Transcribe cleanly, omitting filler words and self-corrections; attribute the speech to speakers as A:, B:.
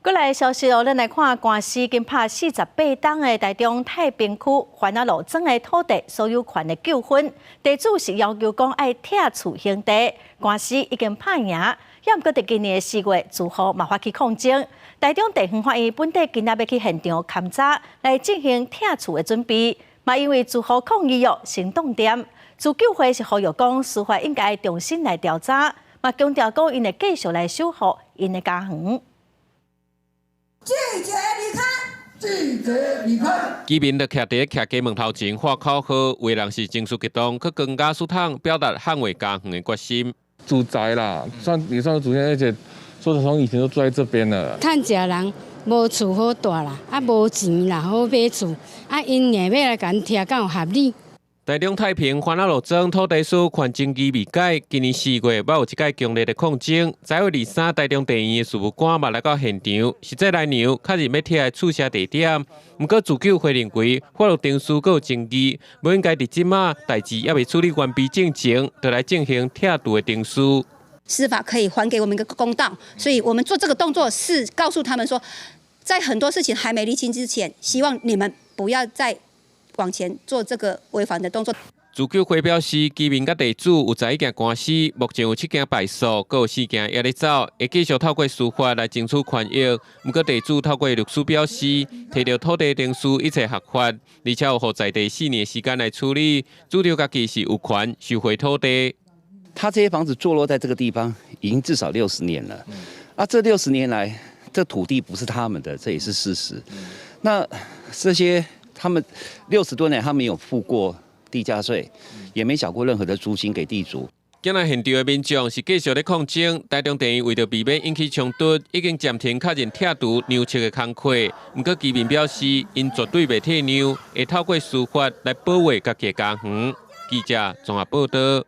A: 過來消息哦，咱來看官司已經拍48冬的台中太平區番仔路莊的土地所有權的糾紛，地主是要求講愛拆厝還地，官司已經拍贏，也毋過佇今年的4月，住戶嘛發起抗爭。台中地方法院本底今仔欲去現場勘查，來進行拆厝的準備，嘛因為住戶抗議哦，先凍點。自救會是呼籲講，司法應該重新來調查，嘛強調講𪜶會繼續來守護𪜶的家園。
B: 拒絕離開，拒絕離開。
C: 居民就徛佇徛家門頭前喊口號，有的人是情緒激動，去扛瓦斯桶表達捍衛家園的決心。
D: 祖宅啦，算也算是祖先，而且說從以前都住在這邊了。
E: 趁食人無厝好蹛啦，啊無錢啦，好買厝，啊𪜶硬欲來共拆，敢有合理？
C: 台中太平番仔路莊土地所有權爭議未解，今年4月閣有一擺強烈的抗爭。10月23，台中地院的事務官嘛來到現場，實際來量確認欲拆的厝舍地點。毋過自救會認為法律程序閣有爭議，無應該佇這馬代誌猶未處理完畢進前，就來進行拆除的程序。
F: 司法可以還給我們一個公道，所以我們做這個動作是告訴他們說，在很多事情還沒釐清之前，希望你們不要再往前做這個違反的動作。
C: 自救會表示，居民佮地主有11件官司，目前有七件敗訴，閣有四件猶咧走，會繼續透過司法來爭取權益。毋過地主透過律師表示，提著土地程序一切合法，而且有予在地4年時間來處理，主張家己是有權收回土地。
G: 他這些房子坐落在這個地方已經至少六十年了，啊，這六十年來，這土地不是他們的，這也是事實。那這些。他們60多年，他沒有付過地價稅，也沒繳過任何的租金給地主。
C: 今仔現場的民眾是繼續咧抗爭，台中地院為著避免引起衝突，已經暫停確認拆除量測的工課。毋過居民表示，𪜶絕對袂退讓，會透過司法來保衛家己的家園。記者綜合報道。